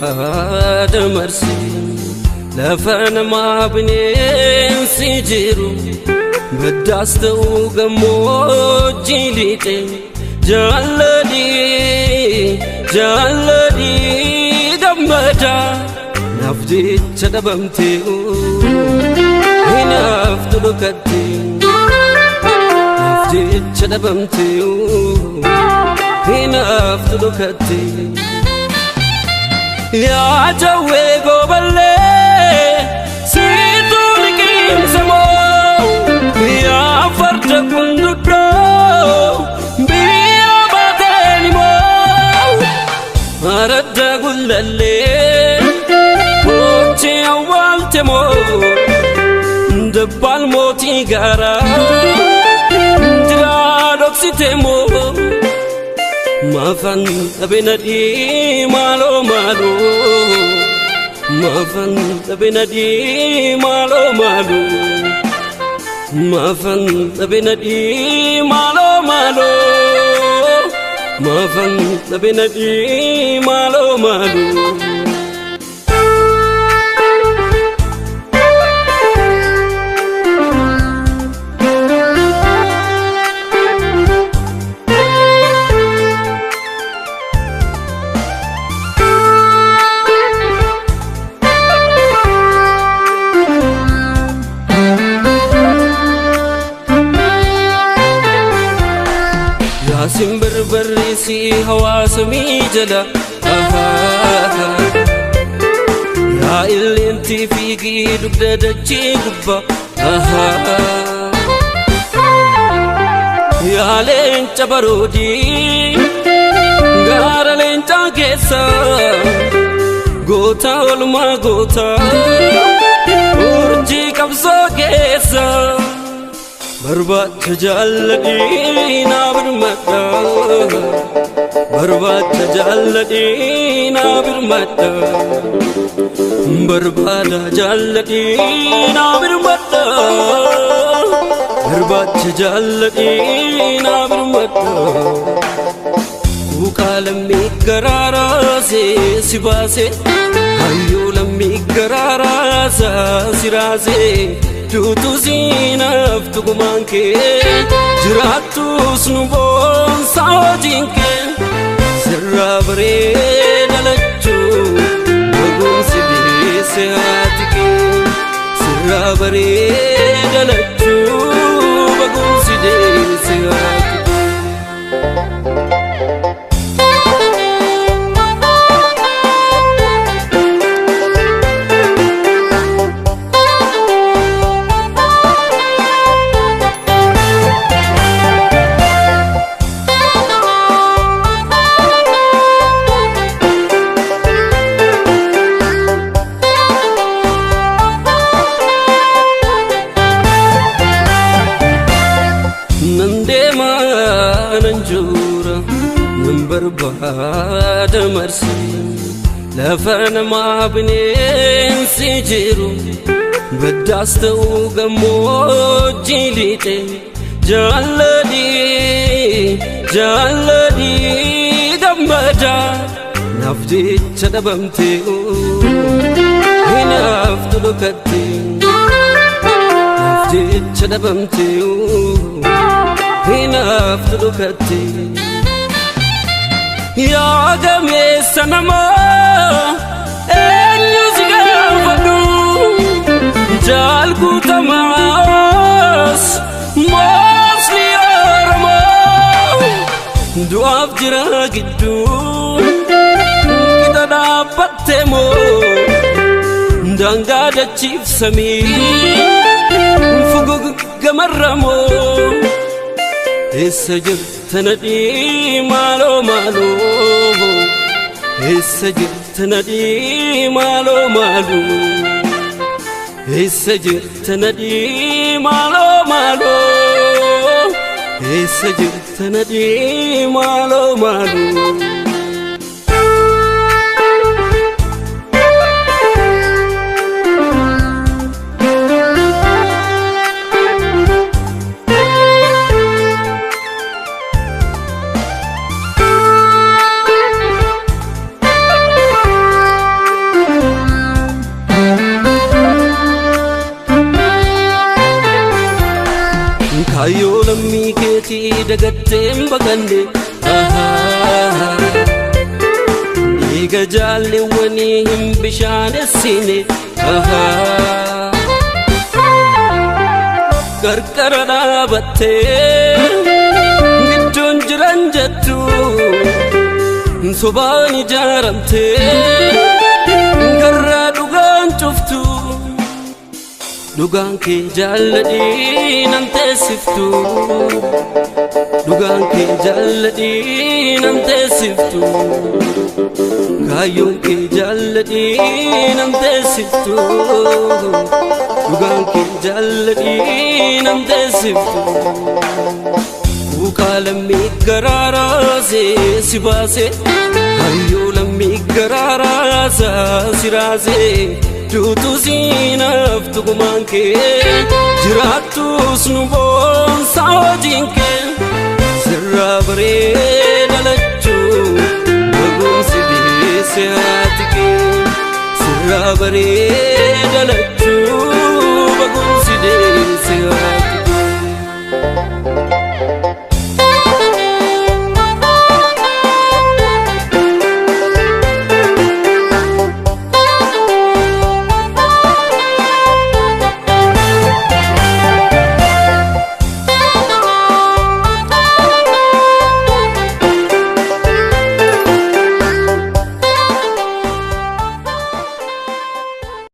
Barbaada marsi lafa namaa bineensi jiru baddaas ta'uu gammoojjii lixe jaalladhii jaalladhii gammada naaf jecha dhabamtee hinaaftu dhokatte naaf jecha dhabamtee hinaaftu dhokatte. Yaa jawwee gooballee siitu liqimsa moo yaa farda kunduddoo biyya baateen moo aradda gullallee hojii awwaalte moo dabbaal mootii gaaraa jiraa dhoksite moo. Maafan dhabe nadhii maaloo maaloo maafan dhabe nadhii maaloo maaloo maafan dhabe nadhii maaloo maaloo maafan dhabe nadhii maaloo maaloo. Yaasin barbarreessi hawaasa miijala yaa illeentii fiigii dugda dachee gubbaa yaa leenca baroodii gaara leencaa keessa goota olmaa goota urjii qabsoo keessa. Barbaacha jaalladhii naa birmadha barbaacha jaalladhii naa birmadha barbaada jaalladhii naa birmadha barbaacha jaalladhii naa birmadha Kuuqaa lammii garaaraasee si baase hayyuu lammii garaaraasaa si raasee duutu siinaaf tugumaan kee jiraattus nu boonsaa hojiin kee sirraa bareeda lachuu barumsi deesse haati kee sirraa bareeda lachuu barumsi deesse haati kee. Nan deema nan jura nan barbaada marsi lafa namaa bineensi jiru baddaas ta'uu gammoojjii lixe jaalladhii jaalladhii gammada naaf jecha dhabamtee hinaaftu dhokatte naaf jecha dhabamtee hinaaftu dhokatte. Yaa gameessa namaa eenyu si gaafadhu jaal guutamaas moosni Oromoo du'aaf jira gidduu qixa dhaabbatte moo daangaa dachiif samii fugug gamarra moo eessa jirta nadhii maaloo maaloo eessa jirta nadhii maaloo maaloo eessa jirta nadhii maaloo maaloo eessa jirta nadhii maaloo maaloo. Kaayyoo lammii keetii dagattee hin baqanne. Dhiiga jaalleewwanii hin bishaanessine. Qarqara dhaabattee gidduun jiran jettu, sobaan ijaaramtee garraa dhugaan cuftu. Dhugaan kee jaalladhii nan teessiftu. Dhugaan kee jaalladhii nan teessiftu. Kaayyoon kee jaalladhii nan teessiftu. Dhugaan kee jaalladhii nan teessiftu. Kuukaa lammii garaaraasee si baase, hayyoo lammii garaaraasaa si raasee. Duutu siinaaf tugumaan kee, jiraattus nu boonsaa hojiin kee. Sirraa bareeda lachuu barumsi deesse haati kee. Sirraa bareeda lachuu.